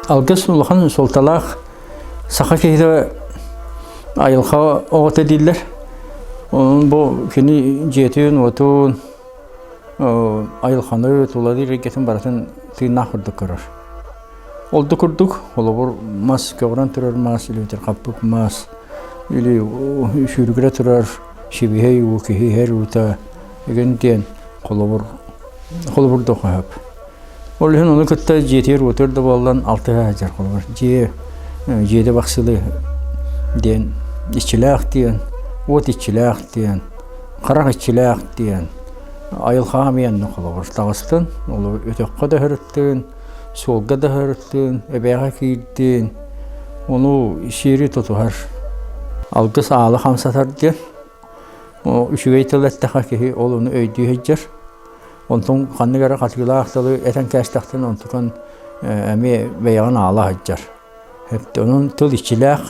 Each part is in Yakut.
Алгыс улахан суолталаах саха киһитэ айылҕа оҕото дииллэр. Онон бу кини дьиэтин-уотун, айылҕаны тулалыыр эйгэтин барытын тыыннаах курдук көрөр. Ол да курдук, холобур, мас көҕүрэн турар мас, или хаппыт мас, или сүүрүгүрэ турар сибиһэй уу, киһи иһэр уута игин диэн холобур холобурдуох сөп. Ол иһин ону кытта дьиэтигэр-уотугар да буоллан алтыһа сылдьар холобур. Дьиэ дьиэтэ бахсылы диэн иччилээх диэн, уот иччилээх диэн, харах иччилээх диэн айылҕаҕа эмиэ оннук холобур таҕыстын, ол өтөххө да сырыттын, суолга да сырыттын, эбээҕэ киирдин, ону сиэри тутуһар. Алгыс аалы хамсатар диэн үчүгэй тыл эттэххэ киһи ол ону өйдүү сылдьар. Онтон ханнык эрэ хатыылаах тылы этэн кээстэхтин онтукан эмиэ бэйэҕин аала сылдьар. Онон тыл иччилээх,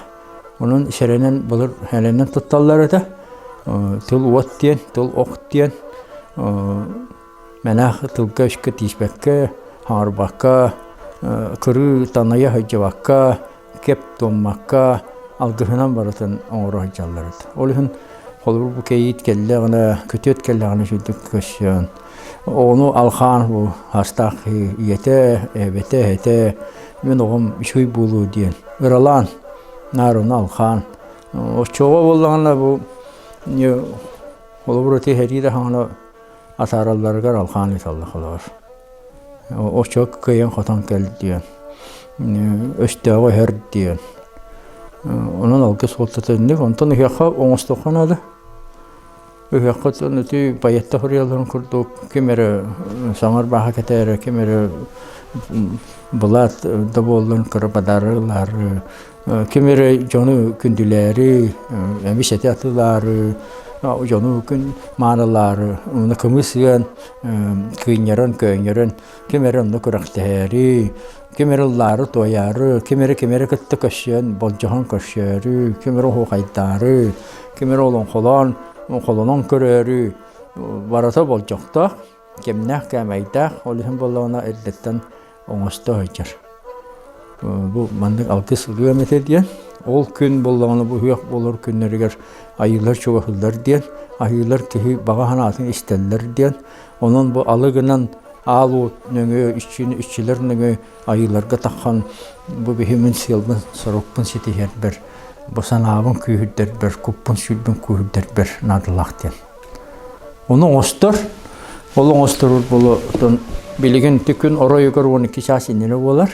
онон сэрэнэн былыр сэрэнэн тутталлар этэ. Тыл уот диэн, тыл ох диэн мэнээх тылга-өскө тииспэккэ, хаҥарбакка, кырыы танайа сылдьыбакка, кэп туоммакка алгыһынан барытын оҥоро сылдьаллар эбит. Ол иһин холобур бу кэйиит кэллэҕинэ, күтүөт кэллэҕинэ үчүгдүк көрсөн, оҕону алхаан бу астаах ийэтэ, эбэтэ, эһэтэ мин оҕом үчүгэй буолуо диэн ыралаан наар ону алхаан оччоҕо буоллаҕына бу холобур ити сэрии да хаҥана атааралларыгар алхаан ыыталлар холобур. Оччо кыайан-хотон кэл диэн, өстөөҕү өһөр диэн. Онон алгыс суолтата инник. Онтон ыһыахха оҥостуохха наада. Ыһыахха ити поэттар суруйалларын курдук ким эрэ саҥар бааһа кэтээрэ, ким эрэ былаат да буоллун кыра бадары ылаары, ким эрэ дьону күндүлээри, эмис эти атыылаары, дьону күн маанылаары, уонна кымыс ыан, кыынньаран, көөнньөрөн, ким эрэ онно күрэхтэһээри, ким эрэ ыллаары-туойаары, ким эрэ ким эрэ кытта көрсүөн, болдьоһон көрсөөрү, ким эрэ оһуохайдаары, ким эрэ олоҥхолоон, холонон көрөөрү барыта болдьохтоох, кэмнээх кээмэйдээх, ол иһин буоллаҕына эрдэттэн оҥосто сылдьар. Бу маннык алгыс ылыам этэ диэн, ол күн буоллаҕына бу ыһыах буолар күннэригэр айыылар чугаһыыллар диэн, айыылар киһи баҕа санаатын истэллэр диэн, онон бу алы гынан аал уот нөҥүө иччини иччилэр нөҥүө айыыларга таххан бу биһи мин сыалбын сорукпун ситиһэрбэр бу санаабын күүһүрдэрбэр куппун сүрбүн күүһүрдэрбэр наадалаах диэн. Ону оҥостор, ол оҥосторор болотон билигин ити күн оройугар 12 чаас иннинэ буолар.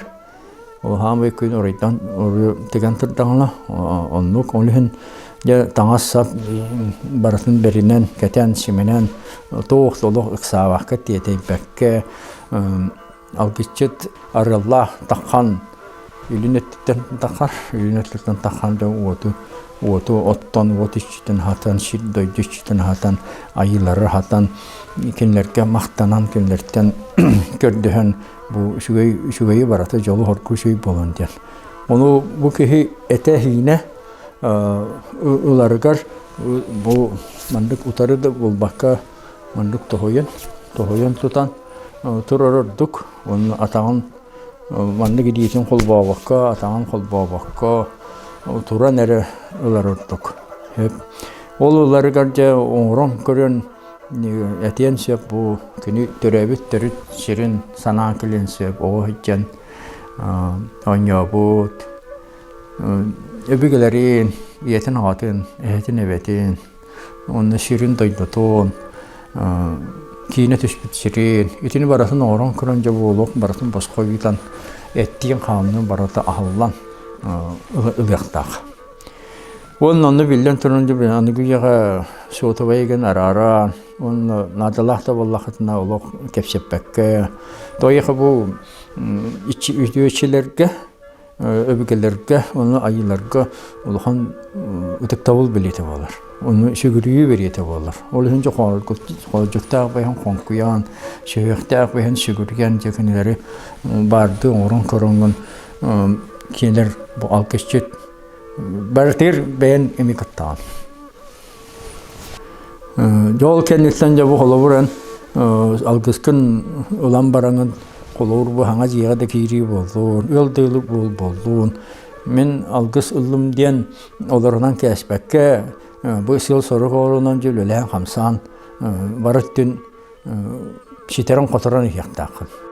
Ол хаамай күн оройдон оройу тигэн турдаҕына оннук ол иһин дьэ таҥас-сап барытын бэринэн, кэтэн, симэнэн туох да олох ыксаабакка, тиэтэйбэккэ алгысчыт арыаллаах таххан илин өттүттэн тахар, илин өттүттэн таххан да уоту уоту оттон уот иччитин аһатан, сир дойду иччитин аһатан, айыылары аһатан, кинилэргэ махтанан, кинилэртэн көрдөһөн бу үчүгэй үчүгэйи барыта дьолу-соргу үчүгэй буолун диэн. Ону бу киһи этэ-иинэ ыларыгар бу маннык утары да буолбакка маннык тоһуйан, тоһуйан тутан турар ордук. Уонна атаҕын маннык илиитин холбообокко, атаҕын холбообокко туран эрэ ылар ордук. Ол ыларыгар дьэ оҥорон көрөн этиэн сөп бу кини төрөөбүт төрүт сирин санаан кэлиэн сөп оҕо сылдьан оонньообут өбүгэлэрин, ийэтин аҕатын, эһэтин эбэтин уонна сирин дойдутун киинэ түспүт сирин итини барытын оҥорон көрөн дьэ буолуох барытын босхо ыытан эттиин-хаанныын барыта аһыллан ылыахтаах. Уонна онно биллэн туран дьэ аныгы үйэҕэ суотабай игин арааран уонна наадалаах да буоллаххытына олох кэпсэппэккэ тоҕо бу үтүө иччилэргэ өбүгэлэргэ уонна айыыларга улахан ытыктабыл бэлиэтэ буолар. Ону сүгүрүйүү бэлиэтэ буолар. Ол иһин дьэ хоолдьуктаах бэйэн хоҥкуйан, сүһүөхтээх бэйэн сүгүрүйэн дьэ кинилэри баардыы оҥорон көрөҥҥүн кинилэр бу алгысчыт барытыгар бэйэн эми кыттаҕын. Дьол кэнниттэн дьэ бу холобур эн алгыскын ылан бараҥын Холобур, бу хаҥа дьиэҕэ да киирии буоллун, ыал да буоллун. Мин алгыс ыллым диэн олорунан кээспэккэ, бу сыал-сорук оҕолонон дьэ үлэлээн-хамсаан бары өттүн ситэрэн-хоторон иһиэхтааххын.